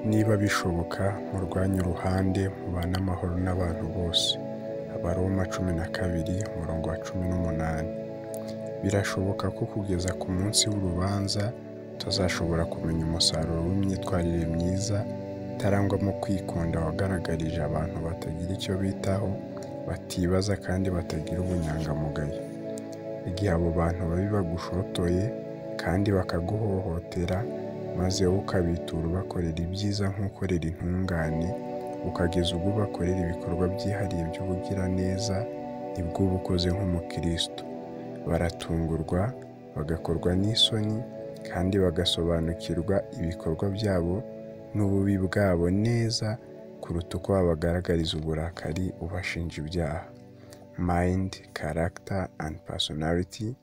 Niba bishoboka, murwanye uruhande, mubane amahoro n'abantu bose. Abaroma 12, umurongo wa 18. Birashoboka ko kugeza ku munsi w'urubanza utazashobora kumenya umusaruro w'imyitwarire myiza itarangwamo kwikunda wagaragarije abantu batagira icyo bitaho, batibaza kandi batagira ubunyangamugayo. Igihe abo bantu babi bagushotoye kandi bakaguhohotera, maze wowe ukabitura ubakorera ibyiza nk'ukorera intungane, ukageza ubwo ubakorera ibikorwa byihariye by'ubugiraneza, nibwo uba ukoze nk'umukristo. Baratungurwa, bagakorwa n'isoni, kandi bagasobanukirwa ibikorwa byabo n'ububi bwabo neza kuruta uko wabagaragariza uburakari ubashinja ibyaha. Mind, Character and Personality.